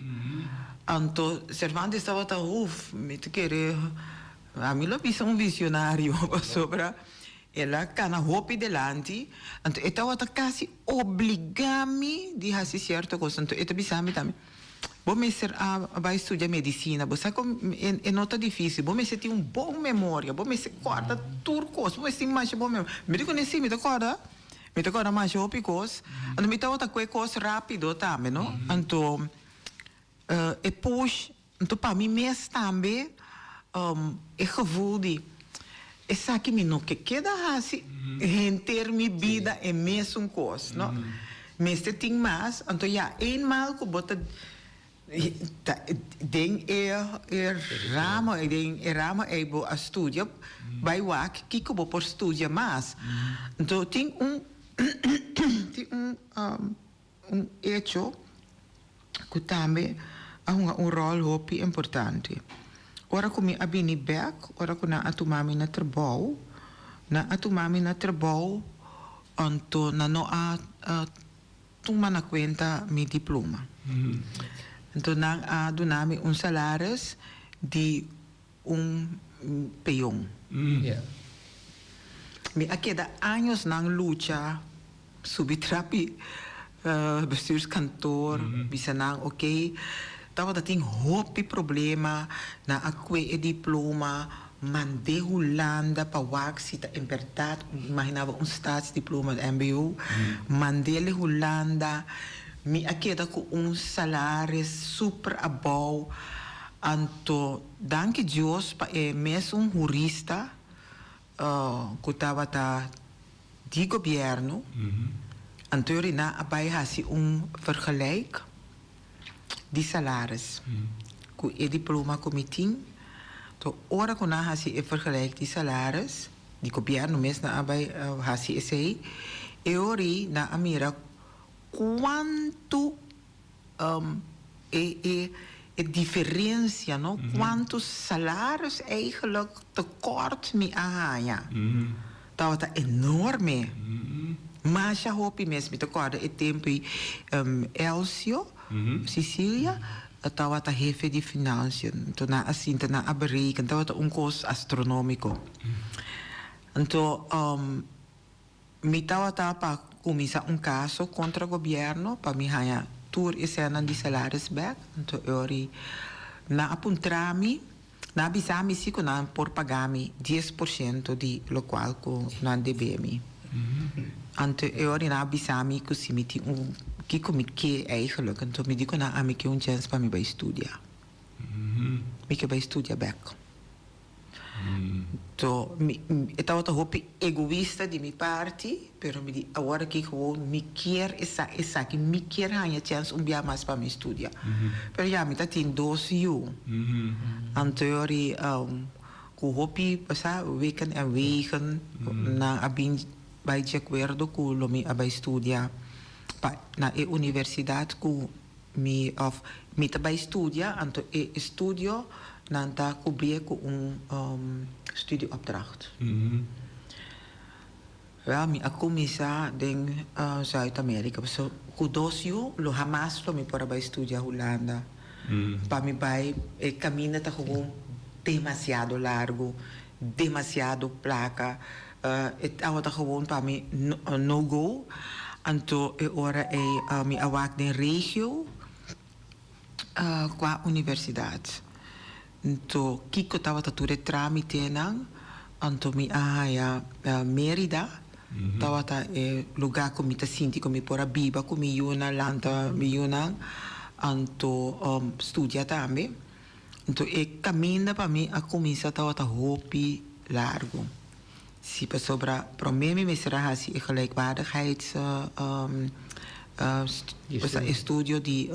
Anto Cervantes tabata hoef, mi ta kere, ami lo bisa un visionario pasobra el a cana hopi delanti, anto e tabata casi obliga mi di haci cierto cos. Anto e ta bisa mi tambe. Bo mester a bai studia medicina, bo sa con e no ta dificil, bo mester tin un bon memoria, bo mester corda tur cos, bo mester tin masha bon memoria. Mi di cune si, mi ta corda, mi ta corda masha hopi cos, anto mi tabata cu e cos rapido tambe no, anto e push, anto pa mi mes tambe e gevoel di esaki mi no ke keda haci henter mi bida e mesun cos no. Mester tin mas, anto ya eenmaal ku bo ta ta den e e ramo den e ramo ei bo a studia bai wak kiko bo por studia mas. Anto tin un tin un un echo ku tambe a hunga un ròl hopi importante. Ora ku mi a bini bèk, ora ku nan a tuma mi na trabou, nan a tuma mi na trabou Anto nan no a tuma na kuenta mi diploma. Anto nan a duna mi un salaris di un peon. Mi a keda añosnan lucha, subi trapi bestuurskantoor, bisa nan oke, tabata tin hopi problema, nan a kue e diploma, Mand'é Hulanda pa wak si ta en bèrdat, imaginá bo un staatsdiploma di mbo, mand'é Hulanda, mi a keda ku un salaris super abou, anto danki Dios pa e mesun hurista ku tabata di gobièrnu, anto yori nan a bai hasi un vergelijk. Di salaris ku e diploma ku mi tin, to ora ku nan hasi e vergelijk di salaris. Di gobièrnu mes nan a bai hasi esei. E ora ei nan a mira kuantu e e e diferensia no, kuantu salaris eigenlijk tekort mi a haña. Tabata enorme. Masha hopi mes. Mi ta kòrda e tempu ei Elcio Cicilia tabata hefe di financiën. Anto nan a sinta nan a bereken. Tabata un kos astronomiko. Anto mi tabata pa kuminsá un kaso kontra gobièrnu pa mi haña tur e sènnan di salaris bèk. Anto e ora ei nan a puntra mi. Nan a bisa mi si ku nan por paga mi 10% di lokual ku nan debe mi. Anto e ora nan a bisa mi ku si mi tin un kiko mi ke eigenlijk. Anto mi di ku nan ami ke un chèns pa mi bai studia. Mi ke bai studia bèk. Anto mi e tabata hopi egoista di mi parti, pero mi di awor aki gewoon mi kier esa esaki, mi kier haña chèns un bia mas pa mi studia. Pero ya mi ta tin dos yu. Anto yori ku hopi sa wikken en wegen nan a bin bai di akuerdo ku lo mi a bai studia pa na e universidat ku Mi of mi ta bai studia, anto e estudio nan ta kubrié ku un studieopdracht. Wel, mi a kuminsá den Zuid-Amerika, pasobra ku dos yu lo hamas lo mi por a bai studia Hulanda. Pa mi bai e kaminda ta gewoon demasiado largu, demasiado plaka, e tabata gewoon pa mi no go. Anto e ora ei mi a wak den regio kua universidat. Anto kiko tabata tur e tramitenan, anto mi a haña Merida tabata e lugá ku mi ta sinti ku mi por a biba ku mi yunan, lanta mi yunan, anto studia tambe. Anto e kaminda pa mi a kuminsá tabata hopi largu. Si, pasobra promé mi mester a hasi e gelijkwaardigheids estudio di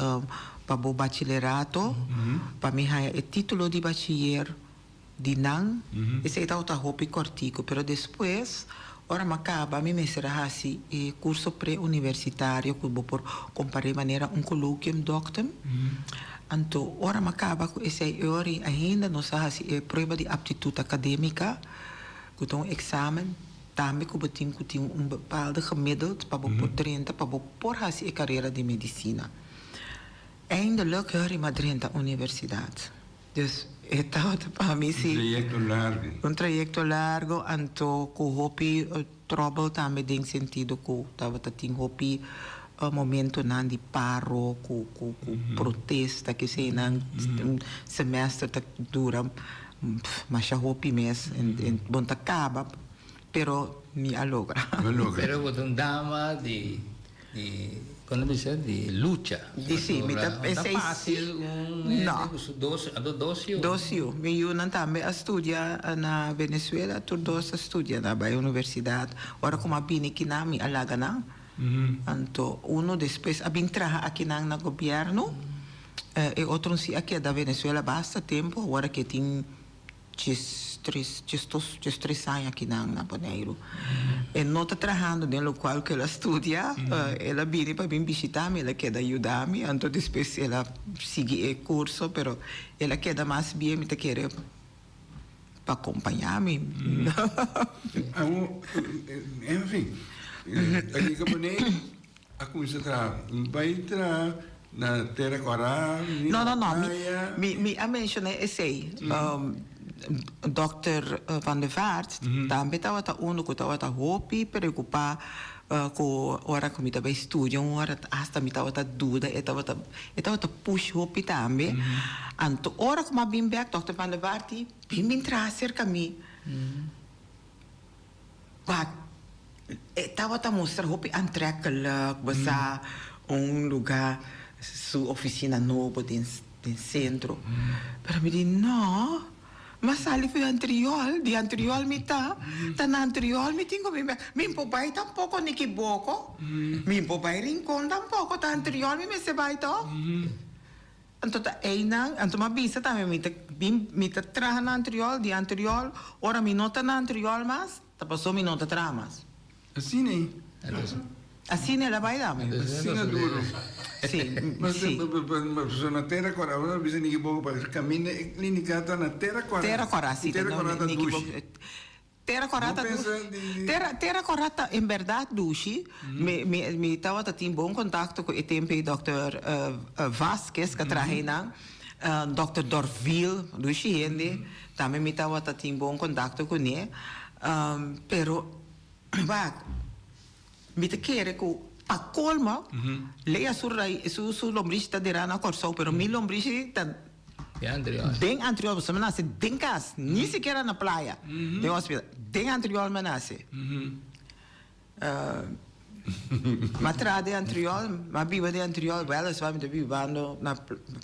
pa bo bachillerato, pa mi haña e título di bachiller di nan. Esei tabata hopi kòrtiku, pero despues ora mi a kaba mi mester a hasi e kurso pre-universitario ku bo por kompar'é manera un colloquium doctum. Anto ora mi a kaba ku esei e ora ei ainda nos a hasi e prueba di aptitut akadémika ku ta un eksamen tambe ku bo tin ku tin un bepaalde gemiddeld pa bo por drenta pa bo por hasi e karera di medisina. Eindelijk hori mi a drenta universidat. Dus e tabata pa mi si. Un trayecto largo. Un trayecto largo anto cu hopi trouble tambe den sentido cu tabata tin hopi momentonan di paro cu cu cu protesta keseinan un semester ta dura masha hopi mes en bon ta caba pero mi a logra. Bo a logra. Pero bo ta un dama di Di, kon ta bisa, di lucha. Di si, mi ta esei si. Fácil un hende ku su dos, anto dos yu. Dos yu. Mi yunan tambe a studia na Venezuela, tur dos a studia na bai universidat. Ora ku mi a bini kinan mi a laga nan. Anto uno despues a bin traha akinan na gobièrnu, e otro si a keda Venezuela basta tempu, awor ke tin Djes tres, djes dos, djes tres aña akinan na Boneiru. E no ta trahando den lokual ku el a studia. El a bini pa bin bishitá mi, el a keda yuda mi, anto despues el a sigui e kurso, pero el a keda mas bien, mi ta kere, pa kompañá mi. Awor, enfin, a yega Boneiru, a kuminsá traha. Bai traha na Tera Kòrá, ni No, na no, no. Mi, playa. mi, mi a menshoná esei. Dòkter Van der Vaart tambe tabata unu ku tabata hopi preokupá ku ora ku mi ta bai studia un ora asta mi tabata duda e tabata e tabata push hopi tambe. Anto ora ku mi a bin bèk dòkter Van der Vaart di bin bin traha serka mi. But e tabata mustra hopi aantrekkelijk, bo sa un luga su oficina nobo den den centro. Pero mi di no, m'a sali for Antriol, di Antriol mi ta, ta na Antriol mi tin ku mi bai, mi por bai tampoco Nikiboko, mi por bai Rincon tampoco, ta Antriol mi mester bai toch. Anto ta einan, anto m'a bisa tambe mi ta bin mi ta traha na Antriol, di Antriol ora mi no ta na Antriol mas. Ta paso mi no ta traha mas. Asina ei. Asina el a bai dame. Asina duro. Si, si. Pasobra na Tera Kòrá, ora a bisa Niki Boko pa kaminda e klínika ta na Tera Kòrá. Tera Kòrá, si. Tera Kòrá ta dushi. Tera Kòrá ta dushi. Tera, Tera Kòrá ta en bèrdat dushi. Mi, mi, mi tabata tin bon kontakto ku e tempu ei dòkter Vasquez ku a traha einan. Dòkter Dorvil, dushi hende. Tambe mi tabata tin bon kontakto kuné. Pero, wak, mi ta kere ku pa kolmo, Lea su rai, su, su lombrishi ta derá na Kòrsou, pero mi lombrishi ta Den Antriol. den Antriol, pasobra mi nase den kas, ni sikiera na playa, den hospital, den Antriol mi a nase. Mi a traha den Antriol, mi a biba den Antriol, wèliswaar mi ta bibando na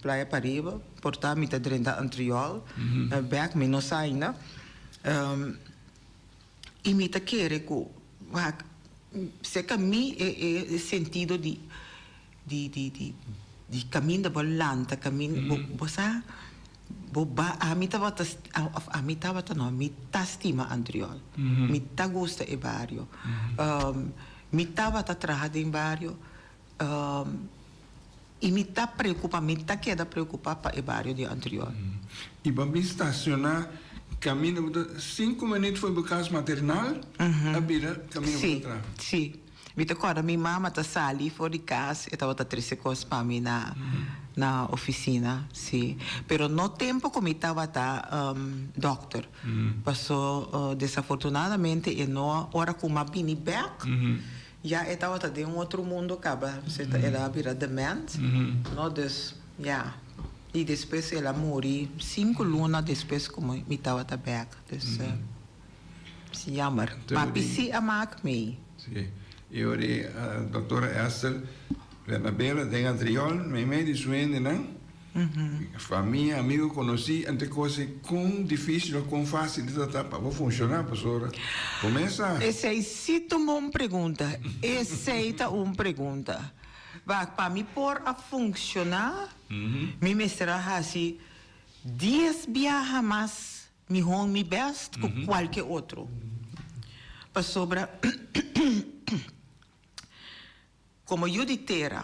Playa Pariba, por ta mi ta drenta Antriol bèk, mi no sa ainda. I mi ta kere ku wak serka mi e sentido di di di di di kaminda bo lanta, kaminda bo bo sa bo ba ami tabata òf ami tabata no mi ta stima Antriol, mi ta gusta e bario, mi tabata traha den bario i mi ta preocupa, mi ta keda preocupa pa e bario di Antriol. I bo a bin staciona caminda bo ta cinco minuut for bo cas maternal a bira caminda bo ta traha. Si, si. Mi ta corda mi mama ta sali for di cas e tabata trece cos pa mi na na oficina, si. Pero no tempo cu mi tabata dokter. Paso desafortunadamente e no ora cu mi a bini bek. Ya e tabata den un otro mundo caba, se el a bira dement, no, dus ya. Y despues el a muri cinco luna despues cu mi tabata bek, dus si jammer. Papi si a maak mee. Si, y ora e doctora Esther Bernabela den Antriol, meimei di su hendenan, Famia, amigo, conoci, ante cos e con dificil of con facil ta ta pa bo funciona pasobra cuminsa. Esey si ta un bon pregunta. Esey ta un pregunta. Wak, pa mi por a funciona, mi mester a haci dies biaha mas mihor mi best cu cualke otro. Pasobra. Komo yu di tera,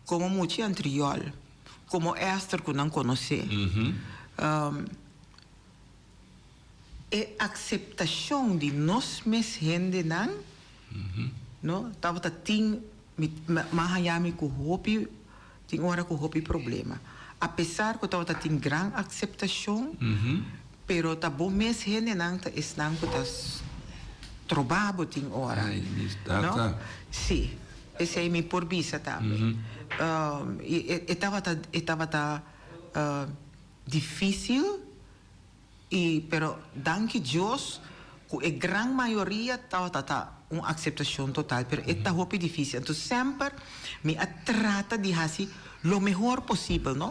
komo mucha antriol, komo Esther ku nan konosé, e akseptashon di nos mes hendenan, no, tabata tin, mi a haña mi ku hopi, tin ora ku hopi problema. Apesar ku tabata tin gran akseptashon, pero ta bo mes hendenan ta esnan ku ta stroba bo tin ora. No? Sí, esei mi por bisa tambe. I e tabata e tabata difísil i pero danki Dios ku e gran mayoria tabata ta un akseptashon total, pero e ta hopi difísil. Anto semper mi a trata di hasi lo mehor posibel, no?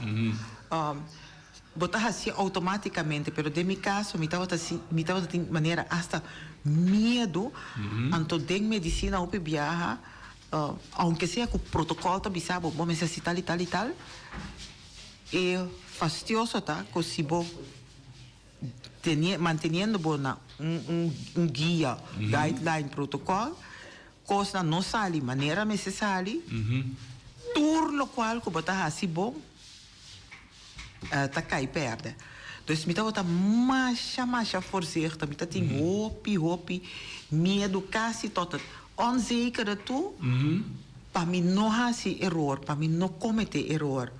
Bo ta hasié outomátikamente, pero den mi kaso mi tabata si mi tabata tin manera asta miedu, anto den medisina hopi biaha, ounke sea ku protokòl ta bisa bo, bo mester hasi tal i tal i tal, e fastioso ta ku si bo tene manteniendo bo na un un un guia, guideline, protokòl, kosnan no sali manera mester sali, tur lokual ku bo ta hasi bon. Ta kai pèrdè. Dus mi tabata masha masha voorzichtig, mi ta tin hopi hopi miedu kasi tot het onzekere toe pa mi no hasi eror, pa mi no kometé eror,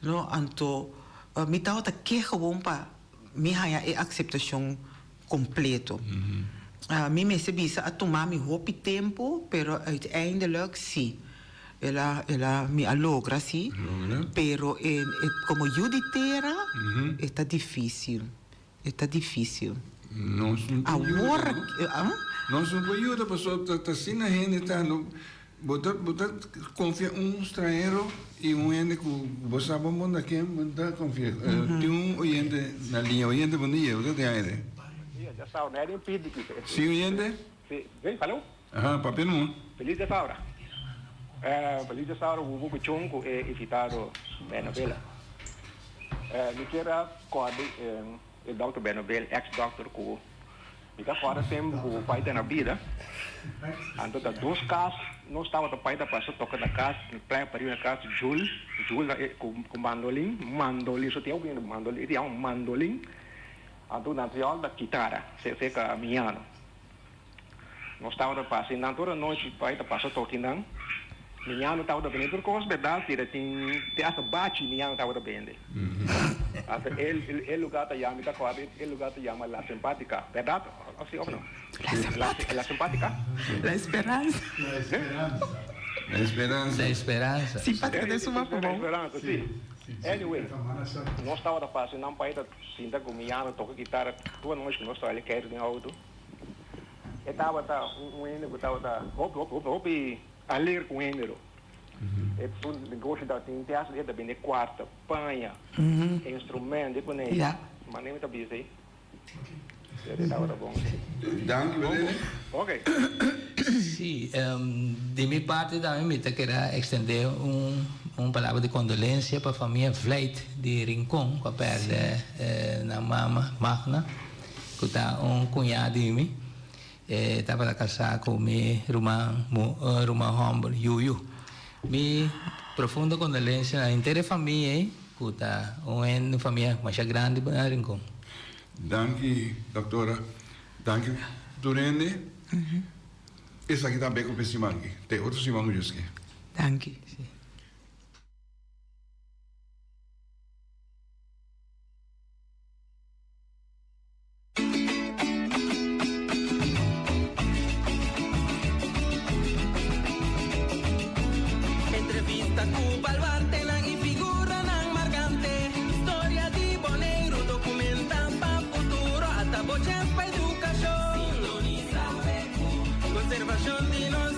no. Anto mi tabata ke gewoon pa mi haña e akseptashon kompleto. Mi mester bisa a tuma mi hopi tempu, pero uiteindelijk si. El a, el a, mi a logra si, pero e, e como yu di tera, e ta dificil, e ta dificil. Nos no por yuda, Awor, no? ah? Nos no por yuda pasobra ta, ta asina hende ta, no, bo ta, bo ta confia un stranhero y un hende cu bo sa bon bon ta ken, bo no ta confia. Tin un oyente na liña. Oyente, bon dia, bo ta den aire. Bon dia, ya sa, mi a den pidi ki. Si, oyente? Si, si, hallo? Aha, papia no. Feliz djasaura. Feliz djasaura Wubu ku Chun ku e invitado Benno Bela. Mi kier a kòrda e dòkter Benno Bel, ex dòkter ku Mi ta kòrda tempu ku pai ta na bida, anto ta dos kas nos tabata pai ta pasa toka na kas, na playa pariba na kas Jul, Jul ta ku mandolin, mandolin so tin hopi hende ku mandolin, e ta yama mandolin, anto nan ta yama kitara, serka Miano. Nos tabata pasa einan tur anochi, pai ta pasa toki nan. Mi ñano tabata bende tur kos, berdad, si tin te hasta bachi mi ñano tabata bende. Hasta e e lugar ta yama, mi ta acorda, e lugar ta yama La Simpatica, berdad? Of si of no? La Simpatica. La Simpatica? La Esperanza. La Esperanza. La Esperanza. La Esperanza. Simpatica ta suma pa La bo. Esperanza, si. Anyway, nos tabata pasa einan, pai ta sinta ku mi ñano toka kitara tur anochi ku nos ta ali keiru den auto. E tabata un hende ku tabata hopi hopi hopi aler ku hende. E su negoshi tabatin te hasta e ta bende kuarta, paña, instrumento i kuné. Manera mi ta bisa ei. E tabata bon. Danki Belene. Ok. Sí, di mi parti tambe mi ta kere extende un palabra di kondolensia pa famia Vlijt di Rincon ku a pèrdè nan mama Magna. Ku ta un kuñá di mi. E tabata kasá ku mi ruman ruman hòmber Yuyu. Mi profundo kondolensia na henter e famia ei ku ta un hende un famia masha grandi na Rincon. Danki doktora. Danki tur hende. Esaki ta beko p'e siman aki. Te otro siman ku Dios ke. Danki. Entrevista ku baluartenan i figuranan markante. Historia di Boneiru dokumentá pa futuro. Ata bo chèns pa edukashon. Sintonisá BQ. Konservashon di nos.